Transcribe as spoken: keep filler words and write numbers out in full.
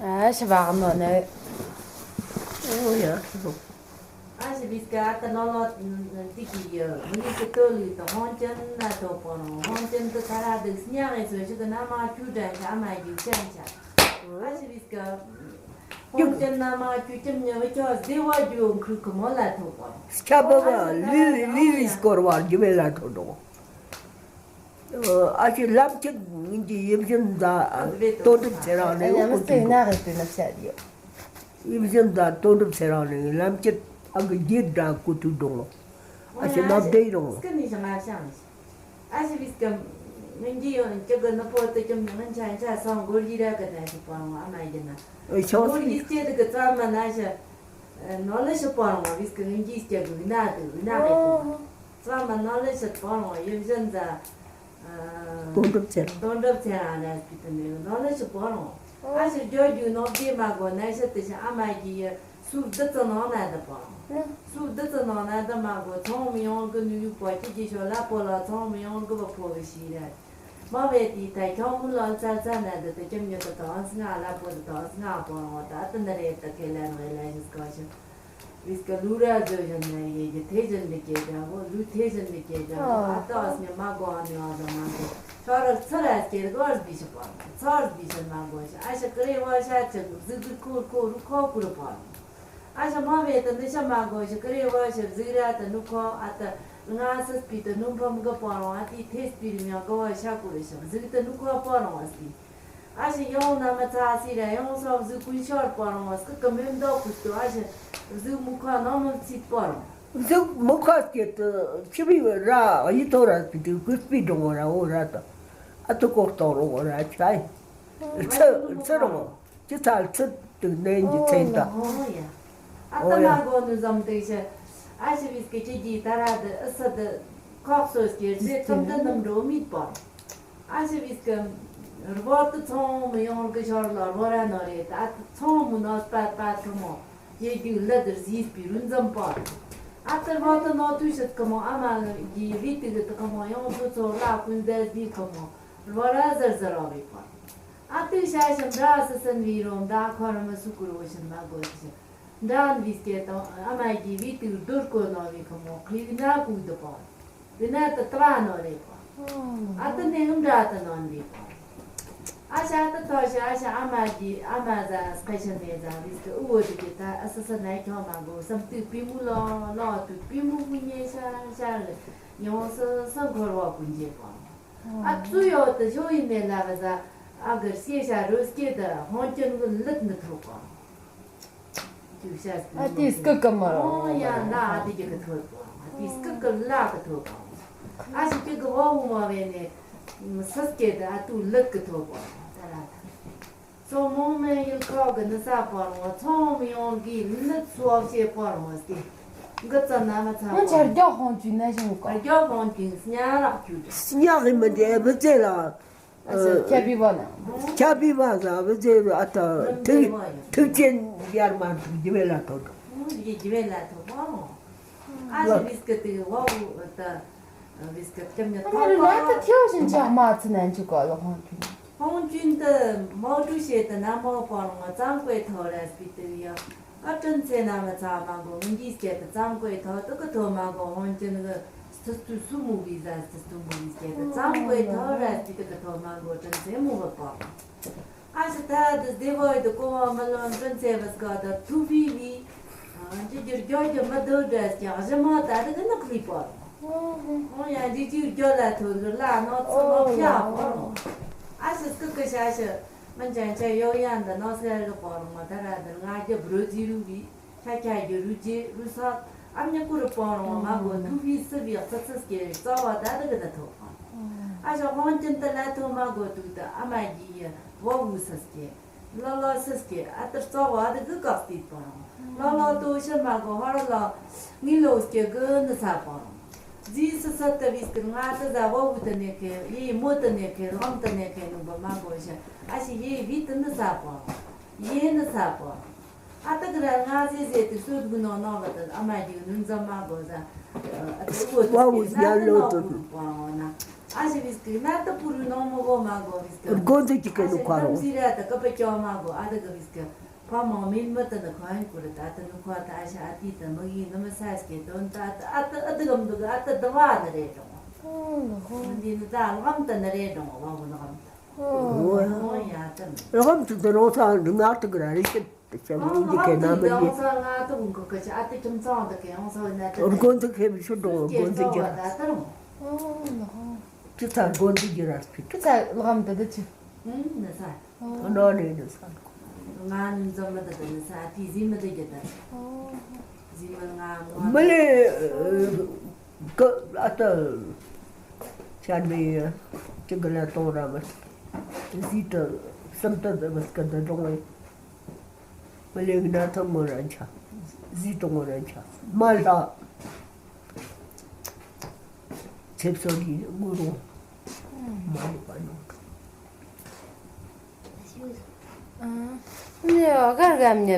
ཨ་ཞི་བག་ནོ་ནི། ཨོ་ཡ། ཨ་ཞི་བིས་ཀ་ཨ་ཏི་ལོ་ལོ་ཏི་གི་ཡི་མི་ལི་ཀི་ཏོ་ལི་ཏི་ཧོང་ཅན་ན་ཏོ་པོ་རོ། ཧོང་ཅན་ཏི་ཐ་ར་དི་སི་ཉ་ངེ་སོ་ཞི་གི་ན་མ་ཁྱུ་དྲན་ཤ་ཨ་མ་གི་ཅན་ཤ། ཨ་ཞི་བིས་ཀ་ཧོང་ཅན་ན་མ་ཁྱུ་ཅམ་ཉི་བི་ཅོ་སི་དེ་བ་རྒྱུ་ཁུ་ཁུ་མོ་ལ་ཏོ་པོ་རོ། སྐྱ་བ་བ་ལི་ལི་ལི་སྐོར་བ་རྒྱུ་བེ་ལ་ཏོ་འགྲོ། ཨ་ཅེ་ལམ་ཁྱེད་ངེད་ཀྱི་ཡིབ་བཞིན་ཟ་དོན་གྲུབ་ཚེ་རིང་ནས་ཡོང་གི་འདུག་ཡིབ་བཞིན་ཟ་དོན་གྲུབ་ཚེ་རིང་ནས་ལམ་ཁྱེད་ཨ་གི་རྒྱས་འདྲ་ཀུ་ཐུག་འགྲོ། ཨ་ཅེ་ལམ་བདེ་རུང་། ཨ་ཞི་བིས་ཀ་ངེད་ཀྱི་ཡོང་ཅི་གི་ནི་པོ་ཏི་ཅམ་ནི་ངན་ཆ་ཆ་སང་གོར་ཡི་ར་གི་ད་ཞི་པོ་རང་ཨ་མ་ཡི་ན། ཨེ་ཤོ་གོར་ཡི་སྐྱེ་དི་གི་ཙམ་མ་ན་ཞི་ནོ་ལི་ཞི་པོ་རང་བིས་ཀ་ངེད་ཀྱི་སྐྱེ་གི་ན་དི་ན་གི་དི། ཙམ་མ་ནོ་ལེ་ཤི་པོ་རང་ཡིབ་བཞིན་ཟ། དོན་གྲུབ་ཚེ་རིང་། དོན་གྲུབ་ཚེ་རིང་ལ་སྤི་ཏི་ནི་ནོ་ལེ་ཤི་པོ་རང་། ཨ་ཞི་རྒྱོ་རྒྱུ་ནོ་བདེ་མ་གོ་ན་ཞི་ཏི་ཞི་ཨ་མ་གི་ཡི་སུ་བདུ་ཙི་ནོ་ན་ད་པོ་རང་། སུ་བདུ་ཙི་ནོ་ན་ད་མ་གོ་ཚོང་མི་ཡོང་གི་ནུ་ཡུ་པོ་ཅི་གི་ཤོ་ལ་པོ་ལ་ཚོང་མི་ཡོང་གི་བ་ཕོ་གི་ཤི་ར། མ་བེ་ཏི་ད་ཁྱོང་མུ་ལོ་ཚ་ཚ་ན་ད་ད་ཅམ་ཉི་ད་དོ་སྔ་ལ་པོ་ད་དོ་སྔ་པོ་རང་ད་ཏི་ན་རེ་ད་ཁེ་ལན་རེ་ལན་ཞི་སྐོ་ཞི། བིས་ཀ་ལུ་ར་ཟོ་བཞིན་ན་ཡེ་གི་ཐེ་བཞིན་མི་སྐྱེ་འདྲ་བོ་ལུ་ཐེ་བཞིན་མི་སྐྱེ་འདྲ་བོ། ཨ་ཏོ་ཨ་སི་ནི་མ་གོ་ཨ་ནི་ཨ་ཟ་མ་གོ་ཆོ་ར་ཚུ་ར་སྐྱེ་གོ་ཨ་སི་བི་ཤི་པོ་ཚོ་ཨ་སི་བི་ཤི་མ་གོ་ཤི། ཨ་ཞི་ཀི་རེ་བ་ཤ་ཆི་གུ་ཟི་གུ་ཁོ་ཁོ་རུ་ཁོ་གུ་རུ་པོ། ཨ་ཞི་མ་བེ་ཏི་ནི་ཤ་མ་གོ་ཤི་ཀི་རེ་བ་ཤི་ཟི་ར་ཏི་ནུ་ཁོ་ཨ་ཏི་ང་སི་སྤི་ཏི་ནུ་ཕམ་གི་པོ་རང་ཨ་ཏི་ཐེ་སྤི་རི་མྱང་གི་བ་ཤ་གུ་རུ་ཤི་ཟི་གི་ཏི་ནུ་ཁོ་པོ་རང་ཨ་སི་བི། ཨ་ཞི་ཡོང་ན་མ་ཚ་སི་ར་ཡོང་སོ་གཟུགས་ཀུན་ཤོར་པོ་རང་སྐུ་ཀི་མེ་མདོག་ཁུ་སྟོ། ཨ་ཞི་གཟུགས་མུ་ཁ་ནང་མི་ཚིག་པོ་རང་། གཟུགས་མུ་ཁ་སྐྱེ་དུ་ཆི་བི་ར་ཡི་ཐོ་ར་སི་དུ་ཀུ་སྤི་འགྲོ་ར་འོ་ར་ད། ཨ་ཏུ་ཀོག་ཏོ་རོ་ར་ཆ་ཡི་ཚི་ཚི་རོ་ཅི་ཚ་ཚི་དུ་ནན་གྱི་ཚན་ད། ཨོ་ཡ། ཨ་ཏི་མ་གོ་ནུ་ཟམ་དུ་ཤི། ཨ་ཞི་བིས་ཀི་ཅི་གི་ད་ར་དུ་ཨི་སི་དུ་ཁོག་སོ་སྐྱེ་ཚེ་ཙམ་དུ་ནམ་འགྲོ་མིད་པོ་རང་། ཨ་ཞི་བིས་ཀི་རི་བོ་ཏི་ཚོང་མི་ཡོང་གི་ཤོར་ལ་རི་བོ་ར་ནོ་རེད། ད་ཚོང་མི་ནོ་སྤ་སྤ་ཁི་མོ་ཡེ་རྒྱུ་ལི་དི་རྫིས་པི་རུ་འཛམ་པོ། ཨ་ཏི་རི་བོ་ཏི་ནོ་ཐུ་ཤི་ཁི་མོ་ཨ་མ་གི་རི་ཏི་གི་ཏི་ཁི་མོ་ཡོང་ཐུ་ཚོ་ལ་ཀུན་ཟེར་དི་ཁི་མོ་རི་བོ་ར་ཟར་ཟར་རོ་བི་པོ། ཨ་ཏི་ཤ་ཤི་འདྲ་སི་སན་བི་རོ་མདའ་ཁོ་ར་མི་སུ་ཀུ་རོ་ཤི་མ་གོ་ཤི། འདྲ་བའི་སྐད་དང་ཨ་མ་གི་བི་དུ་རྡོར་གོ་ནོ་བི་ཁི་མོ་ཁི་ན་ཀུ་དུ་པོ། དེ་ན་ཏི་ཏ་བ་ནོ་རེ་པོ། ཨ་ཏི་ནེ་ངམ་འདྲ་ཏི་ནོན་བི་པོ། ཨ་ཞ་ཏི་ཐོ་ཞ་ཨ་ཞ་ཨ་མ་གི་ཨ་མ་ཟ་སྐད་ཤ་ནེ་ཟ་བི་སྐད་ཨུ་བོ་དི་གི་ད་ཨ་སི་སི་ན་ཁྱོ་མ་གོ་སམ་ཏི་པི་མུ་ལོ་ལོ་ཏུ་པི་མུ་བུ་ཉེ་ཤ་ཤ་ལེ་ཡོང་སི་སི་འཁོར་བ་ཀུན་རྗེ་པོ། ཨ་ཙུ་ཡོད་དུ་ཞོ་ཡིན་ནས་ལ་བ་ཟ་ཨ་གི་སྐྱེ་ཤ་རོ་སྐྱེ་དུ་ཧོང་ཅན་གི་ལུད་ནི་ཐོག་གོ། ཨ་དེ་སྐུ་ཀི་མ་རོ། ཨོ་ཡ་ན་ཨ་དེ་ཀྱི་གི་ཐོག་གོ། ཨ་དེ་སྐུ་ཀི་ལ་གི་ཐོག་གོ། ཨ་ཞིག་ཀྱི་གི་བ་བུ་མ་བས་ནས་སི་སྐྱེ་དུ་ཨ་ཏུ་ལུད་གི་ཐོག་གོ། ད་ར་ད། སོ་མོ་མེ་ཡིན་ཁོག་གི་ནི་ས་པོ་རོ་ཚོང་མི་ཡོང་གི་ནི་ཚོ་བྱེད་པོ་རོ་སྟེ། འགི་ཙམ་ན་མ་ཚ་ང་ཆ་པོ་རྒྱག་ཧོང་ཅུ་ན་ཞིང་གོ། རྒྱག་ཧོང་ཅུ་སྙ་རག་ཅུ་དྲ། སྙ་གི་མི་འདྲེ་བུ་ཙེ་ལ། ཨ་ཁྱ་པི་བ་ན། ཁྱ་པི་བ་ཟ་བུ་ཙེ་རུ་ཨ་ད་ཐུག་ཐུག་ཅན་ཡར་མ་ཐུག་ཇི་བེ་ལ་ཐོ་དོ། ཡི་ཇི་བེ་ལ་ཐོ་པོ་རོ། ཨ་ཞི་བིས་ཀི་ཏི་བ་བུ་ད་བིས་ཀི་ཏི་ཀྱམ་ཉ་ཐོ་པོ་རོ། ཨ་ནི་ལ་ད་ཐེའུ་ཞིན་ཆག་མ་ཚི་ནན་ཅུ་གོ་ལ་ཧོང་ཅུ་ན། ཧོང་ཅུན་དུ་མའོ་ཀྲུའུ་ཞེ་དུ་ན་མའོ་པོ་རོང་ཙམ་བཀོད་ཐོ་རེ་སྤི་དུ་ཡ། ཨ་ཀྲིན་ཚེ་ན་མི་ཚ་མ་མགོ་ངུ་འདིའི་སྐད་དུ་ཙམ་བཀོད་ཐོ་དུ་གི་ཐོ་མ་མགོ་ཧོང་ཅུན་གི་སི་སྟུ་སུ་མུ་བི་ཟ་སི་སྟུ་མུ་བི་སྐད་དུ་ཙམ་བཀོད་ཐོ་རེ་སྤི་དུ་གི་ཐོ་མ་མགོ་ཀྲིན་ཚེ་མུ་བ་པོ། ཨ་ཞི་ཐ་དུ་སྡེ་བོ་ཡི་དུ་ཀོ་བ་མི་ལོན་ཀྲིན་ཚེ་བི་སྐད་དུ་ཐུ་བི་བི། ཨ་ཅི་ཅི་རྒྱོ་རྒྱོ་མི་དོ་འདྲ་ཅི་ཨ་ཞི་མ་ད་དི་གི་ནག་ལི་པོ། ཨོ་ཡ་འདི་ཅི་རྒྱོ་ལ་ཐོ་གི་ལ་ནོ་ཚོ་ལོ་ཕྱ་པོ། ཨ་ཞི་སྐུ་ཀི་ཤ་ཤི་མི་ཅན་ཅ་ཡོ་ཡ་འདི་ནོ་སེ་གི་པོ་རོ་མ་ད་ར་དི་ང་རྒྱ་བྲོ་ཛི་རུ་བི་ཁྱ་ཁྱ་རྒྱ་རུ་ཇེ་རུ་ས་ཨ་མྱ་ཀུ་རུ་པོ་རོ་མ་གོ་ཐུ་བི་སི་བི་ཨ་ཚ་ཚ་སྐྱེ་རྩ་བ་ད་དི་གི་ད་ཐོ། ཨ་ཞི་ཧོང་ཅུན་དུ་ལ་ཐོ་མ་གོ་དུ་ད་ཨ་མ་གི་ཡ་བོ་བུ་སི་སྐྱེ། ལོ་ལོ་སི་སྐྱེ་ཨ་ཏི་རྩ་བ་དི་གི་ཀག་སྟེ་པོ་རང་། ལོ་ལོ་ཏོ་ཤི་མ་གོ་ཧ་ར་ལ་ངི་ལོ་སྐྱེ་གི་ནི་ས་པོ་རང་། ཛི་སི་ས་ཏི་བིས་ཀི་ང་ཏི་ཟ་བོ་བུ་ཏི་ནེ་ཁེ་ཡེ་མོ་ཏི་ནེ་ཁེ་རང་ཏི་ནེ་ཁེ་ནུ་བ་མ་གོ་ཤི། ཨ་ཞི་ཡེ་བི་ཏི་ནི་ས་པོ་རང་། ཡེ་ནི་ས་པོ་རང་། ཨ་ཏི་གི་ར་ང་ཟེ་ཟེ་ཏི་སོ་དགུ་ནོ་ནོ་བ་ཏི་ཨ་མ་གི་ནུ་འཛམ་མ་གོ་ཟ། ཨ་ཏི་བོ་ཏི་སྐྱེ་ཟ་ཏི་ནོ་བུ་རུ་པོ་རང་ན། ཨ་ཞེ་བིས་ཀི་ན་ཏི་པུ་རུ་ནོ་མོ་གོ་མ་གོ་བིས་ཀི། སྒོ་འཛུགས་ཀྱི་ཨ་ཀེ་ནུ་ཞེ་ཁ་རོ། ཏམ་ཟི་ར་ཏི་ཀ་པ་ཀྱོ་མ་གོ་ཨ་ཏི་གི་བིས་ཀི། ཕ་མ་མིན་མི་ཏི་ནི་ཁོ་ཡིན་ཀུ་རི་ཏ་ཏི་ནུ་ཁོ་ཏ་ཨ་ཞེ་ཨ་ཏི་ཏི་མི་གི་ནི་མི་ས་སྐེ་དོན་ཏ་ཏི་ཨ་ཏི་ཨ་ཏི་གམ་དུ་གི་ཨ་ཏི་ཏི་བ་ནི་རེ་རོང་། འདི་ནི་ཏ་ལགམ་ཏི་ནི་རེ་རོང་བ་བུ་ནི་གམ་ཏི། ཨོ་ཡ་ཏི་ནི། ལགམ་ཏི་ཏི་རོང་ཚ་ང་ཏི་གི་ར་རེ་ཤི། དེ་ཆ་མི་འདི་གའི་ན་མི་འདི། ཨོ་ང་ཏི་གུང་གི་ཆ་ཨ་ཏི་ཁྱིམ་ཚང་དེ་གའི་ཨོ་ཚ་ན་ཏི། སྒོ་འཛུགས་ཁེ་མི་ཤོད་འགྲོ་སྒོ་འཛུགས་རྒྱ། ཅི་ཚ་སྒོ་འཛུགས་རྒྱ་ར་སྤི། ཅི་ཚ་ལགམ་དེ་དེ་ཆི། ཨུམ་ནི་ས། ཨོ་ནོ་ནི་ནི་ས། ང་ནི་འཛོམས་མི་དེ་དེ་ནི་ས་ཨ་ཏི་ཟི་མི་དེ་རྒྱ་དེ། ཟི་མི་ང་མི་ལེ། ཀ་ཨ་ཏི། ཆ་མི་ཡ། ཅི་ག་ལ་གཏོང་ར་མི། ཟི་ཏི་སམ་ཏི་དེ་མི་སྐད་དེ་གཏོང་བས། མི་ལེགས་ན་ཐང་ངོ་ར་འཆའ། ཟི་ཏོ་ངོ་ར་འཆའ། མ་ལྷ། ཚེབ་སོ་ནི་ངུ་རུ། མ་ལུ་པ་ནོ། ཨ། ནི་ཨ་གར་གམ་ནི།